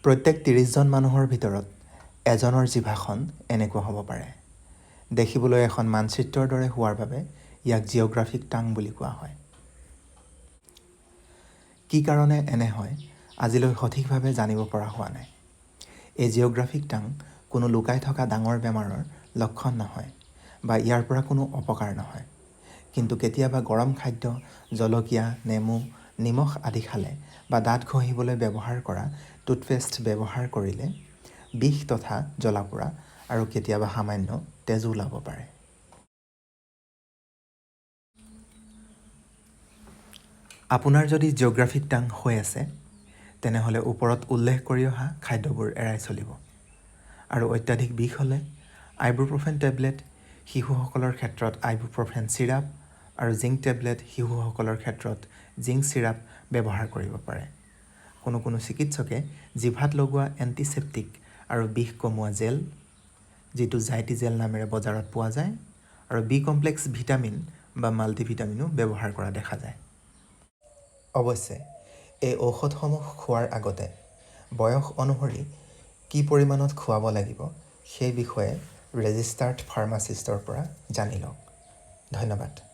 প্ৰত্যেক 30জন মানুহৰ ভিতৰত এজনৰ জিভাখন এনেকুৱা হ'ব পাৰে। দেখিবলৈ এখন মানচিত্ৰৰ দৰে হোৱাৰ বাবে ইয়াক জিঅ'গ্ৰাফিক টাং বুলি কোৱা হয়। কি কাৰণে এনে হয়, আজিলৈ সঠিকভাৱে জানিব পৰা হোৱা নাই। এই জিঅ'গ্ৰাফিক টাং কোনো লুকাই থকা ডাঙৰ বেমাৰৰ লক্ষণ নহয় বা ইয়াৰ পৰা কোনো অপকাৰ নহয়। কিন্তু কেতিয়াবা গৰম খাদ্য, জলকীয়া, নেমু, নিমখ আদি খালে বা দাঁত ঘঁহিবলৈ ব্যৱহাৰ কৰা টুথপেষ্ট ব্যৱহাৰ কৰিলে বিষ তথা জ্বলা-পোৰা আৰু কেতিয়াবা সামান্য তেজো ওলাব পাৰে। আপোনাৰ যদি জিঅ'গ্ৰাফিক টাং হৈ আছে, তেনেহ'লে ওপৰত উল্লেখ কৰি অহা খাদ্যবোৰ এৰাই চলিব আৰু অত্যাধিক বিষ হ'লে আইবুপ্ৰফেন টেবলেট, শিশুসকলৰ ক্ষেত্ৰত আইবুপ্ৰফেন চিৰাপ আৰু জিংক টেবলেট, শিশুসকলৰ ক্ষেত্ৰত জিংক চিৰাপ ব্যৱহাৰ কৰিব পাৰে। কোনো কোনো চিকিৎসকে জিভাত লগোৱা এণ্টিছেপ্টিক আৰু বিষ কমোৱা জেল, যিটো জাইটি জেল নামেৰে বজাৰত পোৱা যায়, আৰু বি কমপ্লেক্স ভিটামিন বা মাল্টিভিটামিনো ব্যৱহাৰ কৰা দেখা যায়। অৱশ্যে এই ঔষধসমূহ খোৱাৰ আগতে বয়স অনুসৰি কি পৰিমাণত খুৱাব লাগিব সেই বিষয়ে ৰেজিষ্টাৰ্ড ফাৰ্মাচিষ্টৰ পৰা জানি লওক। ধন্যবাদ।